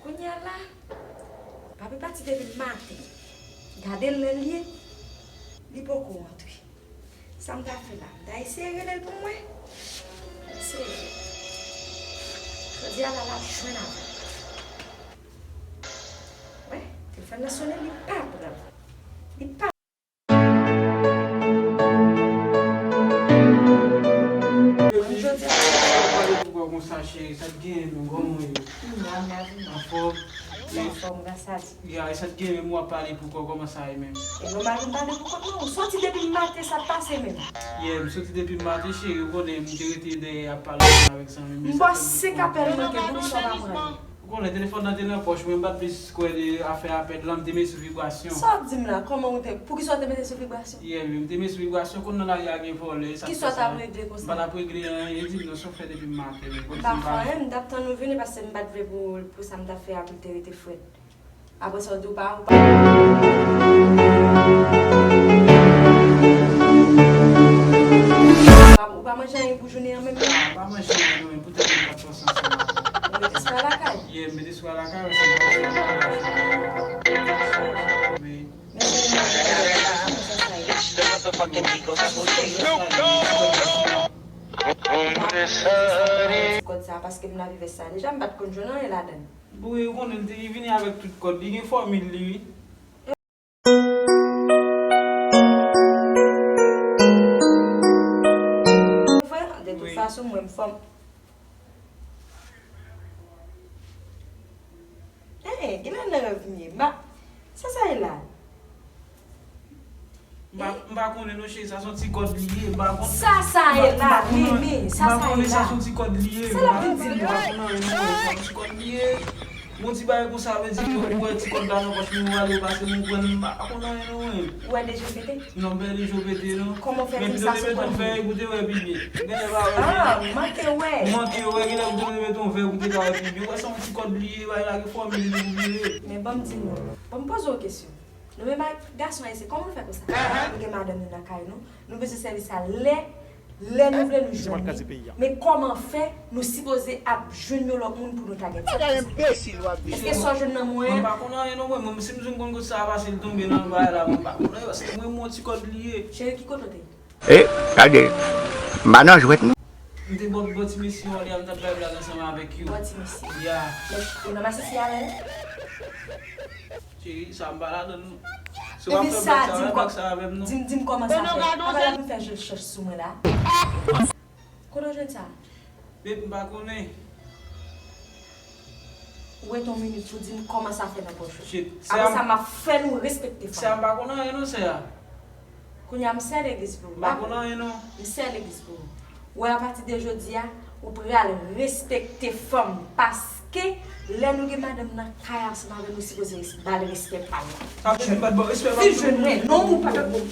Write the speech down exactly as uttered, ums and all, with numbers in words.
Kounye a la, papi pati depi maten. Gade lè l ye, li poko rantre. Sa m ta fè la? M ta eseye rele l pou mwen? Eseye. Jodi a la, l ap jwenn avè m. Wè, telefòn nan sonnen, li pa pran. Li pa. Jodi a. Pale pou kò konsa, cheri, sa t genyen menm, kòman w ye? M la, m la, m la. Anfòm? M anfòm, gras a Dye. Ya, e sa t gen menm w ap pale pou kò, kòman sa ye menm? E nòmal pou m pale pou kò m non, ou soti depi maten, sa t pase menm? Yeah, m soti depi maten, cheri, ou konnen m te rete dèyè ap pale avèk zanmi m. M bò senk apèl manke, poukisa w pa pran yo? Ou konnen telefòn nan te nan pòch mwen, m pa t plis kwè de afè apèl lan, m te met sou vibrasyon. Sa w ap di m la? Kòman ou te, poukisa w te mete sou vibrasyon? Yeah, m te met sou vibrasyon, konn nan lari a gen vòlè, sa k fè sa. Kisa w t ap regle konsa? M pa t ap regle anyen, di m non, sa w fè depi maten, menm. M pa fè anyen, m t ap tann ou vini, paske m pa t vle pou, pou sa m t ap fè a pou l te rete frèt. Apre sa, w di w pa, w pa, w pa manje anyen pou jounen an menm non? M pa manje anyen non, men poutèt mwen pa t panse ansanm avè w. Ou mete sou lakay? Yeah, m mete sou lakay, wè, se bon. Wi. Men se yon bagay sa sa ye. Ti kòd sa, paske m nan viv sa deja, m pa t konn jwenn anyen ladan l. Bon, wi, ou konnen, l te vini avèk tout kòd li, gen fòmil li, wi. Vre, de tout fason, mwen, m fòm. Hey, genlè nan rèv m ye. M pa, sa sa ye la? M pa, m pa konnen non, cheri, sa se yon ti kòd li ye, m pa konnen. Sa sa ye la, Mimi, sa sa ye la? M pa konnen, sa se yon ti kòd li ye, m pa konnen anyen non, sa se yon ti kòd li ye. Yon ti bagay konsa vle di ke ou wè ti kòd la nan pòch mwen, ou ale ou pase mwen pran l, m pa konnen anyen non mwen. Ou wè de je w pete? Non, m pè de je w pete non. Kòman w fè di m sa sou kòd li? Men pito te mete yon vè pou te wè pi byen. Genlè pa wè byen. Ah, manke wè. Manke wè, genlè pou te mete yon vè pou te ka wè pi byen. Ou wè se yon ti kòd li ye, bagay la gen fòmil li pou vire. Men ban m di nou, ban m poze w kesyon. Nou menm ak gason ayisyen, kòman nou fè konsa? Nou gen madanm nou nan kay nou, nou bezwen sèvis a lè, lè nou vle nou jwenn li. Men kòman fè nou sipoze ap jwenn yon lòt moun pou nou ta gen sèvis? Bagay enbesil w ap di. Èske sa w jwenn nan mwen an? Mwen pa konn anyen non mwen, mwen si m di m konn kote sa a pase l tonbe nan bagay la, mwen pa konn anyen, paske mwen, mwen ti kòd li ye. Cheri, ki kote w te ye? E, gade, m pa nan jwèt non. M te bò, bò ti mesye yo, lè m t ap bay blag ansanm avèk yo. Bò ti mesye. Ya. Men, ou nan masisi avè l? Cheri, sa m pa ladan l non. Si w ap fè blag sa, fè blag sa avè m non. Di m, di m kòman sa fè. Apa la pou fè je chèch sou mwen la. Kote w jwenn sa? Babe, m pa konnen. Ou ret yon minit pou di m kòman sa fè nan pòch ou. Apre sa, m ap fè nou respekte fanm. Sè a, m pa konn anyen non, sè a. Kounye a, m sè legliz pou ou. M pa konn anyen non. M sè legliz pou ou. Ou wè, apati de jodi a, ou pral respekte fanm, paske lè nou gen madanm nan kay ansanm avè nou, nou sipoze res-, ba l respè pa l la. Sa vle di m pa t ba w respè, pa vin jwenn mwen. Non, ou pa t ba m.